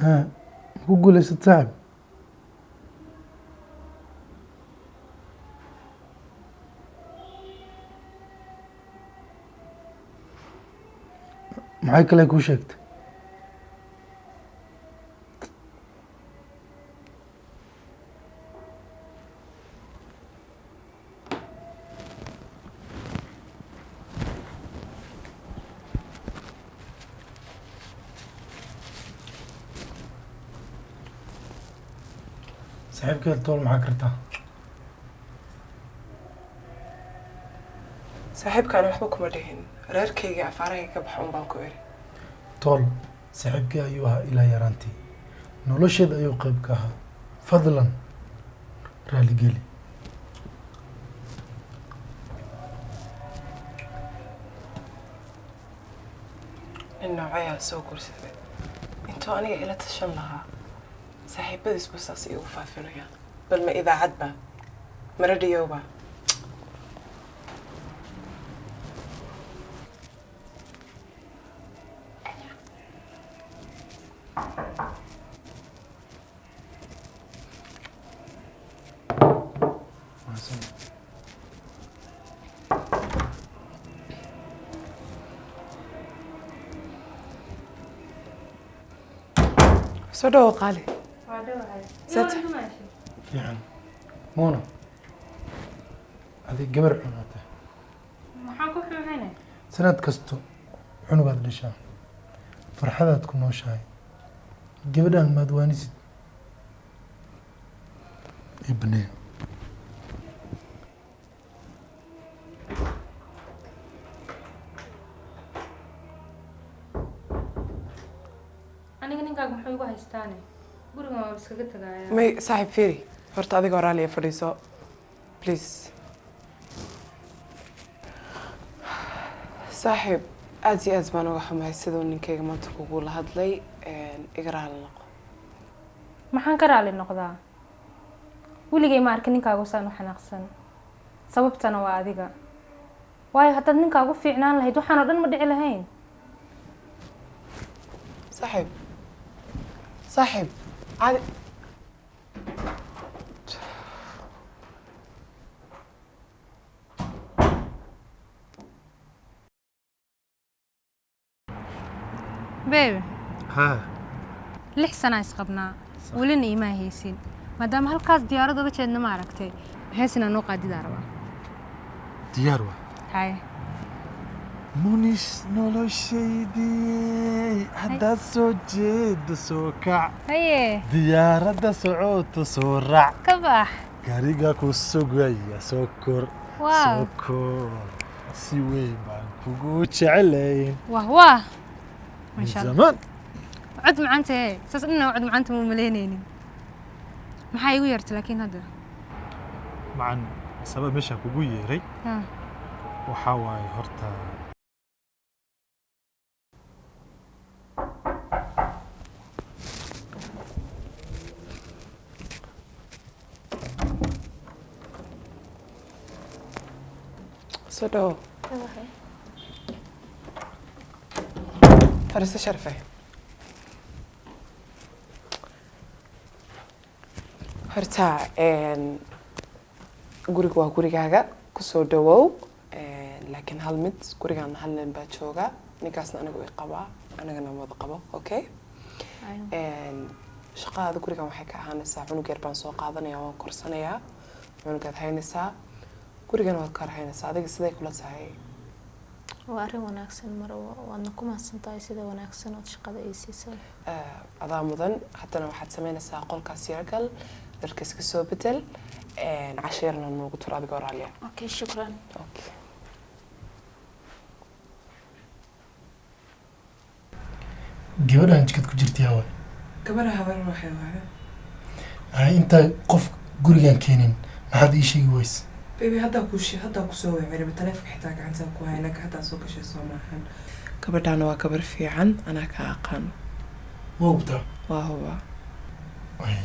Ha, ma ku guulaysat saaxib? Maxay kale kuu sheegtay? Saaxiibkeed tool maxaa kartaa? Saaxiibkaana waxba kuma dhihin, reerkayga afaarahayga ka baxa un baan ku iri. Tool saaxiibkii ayuu ahaa ilaa yaraantii, nolosheed ayuu qayb ka ahaa. Fadlan raaligeli. Nin noocayaa soo guursaday intuu aniga ila tashan lahaa, saaxiibadiis buu saas iigu faafinaya. Bal ma idaacadba, ma radioba? Mahadsan. Soo dhawo, qaali. Waa dhawahay. Set. Fiican Muuna, adig gabar xunaatay. Maxaan ku xumaynay? Sanad kasto cunugaad dhashaa, farxadaad ku nooshahay. Gabadhaan maad waanisid ii baneeyo. Aniga ninkaaga muxuu igu haystaane? Gurigan waa iskaga tagayaa. May, saaxiib, fiiri horta, adiga oraaliya fadhiiso, please. Saaxiib, aad iyo aad baan uga xumahay siduu ninkayga maanta kugula hadlay. Iga raali noqo. Maxaan ka raali noqdaa? Weligay ma arkin ninkaagu saan u xanaaqsan. Sababtana waa adiga, waayo haddaad ninkaagu fiicnaan lahayd, waxaan oo dhan ma dhici lahayn. Saaxiib, saaxiib, caadi. Babe. Haa. 6 sana isqabnaa, welina imaa haysin. Maadaama halkaas diyaarad oga jeedna, ma aragtay, heesinaa noo qaadidaa rabaa. Diyaar waa. Haye. Munis noloshaydii, haddaad soo jeedo, soo kac. Haye. Diyaaradda socoto, soo raac. Ka bax. Gaariga ku sugaya, soo kor. Wow. Soo kor, si weyn baan kugu jecelayn. Wah wah. Min Masha Allah. Zaman. Cod macaanta ee saas dhanna cod macaanta ma malaynaynin. Maxaa igu yarta laakiin hadda? Macan, sabab meeshaan kugu yeeray waxaa waaye horta Soo dhawo, fariiso, sharfe. Horta guriga waa gurigaaga, kusoo dhawow. Laakiin hal mid, gurigaan hal nin baa jooga, ninkaasna anigu i qabaa, anigana wada qabo, okay? Shaqadaada gurigan waxay ka ahaanaysaa cunug yar baan soo qaadanaya, waan korsanayaa, cunugaad haynaysaa, gurigana waad ka haynaysaa. Adiga siday kula tahay? Waa arrin wanaagsan, Marwo, waadna ku mahadsan tahay sida wanaagsan ood shaqada ii siisay. Adaa mudan. Haddana waxaad sameynaysaa qolkaas yaragal, dharka iska soo bedel, casho yarna noogu tur adigoo raaliya. Okay, shukran. Okay. Gabadhan jikad ku jirta yaa waay? Gabadha habar waxay waaye. Ay, intaa qof gurigan keenin maxaad ii sheegi weyse? Baby, haddaa ku haddaa kusoo wiciriba, taleefonka xitaa gacantaa ku hayna, haddaa soo gashay, soo maahan? Gabadhaana waa gabar fiican, anaa ka aqaan. Waa hubtaa? Waa hubaa. Ay.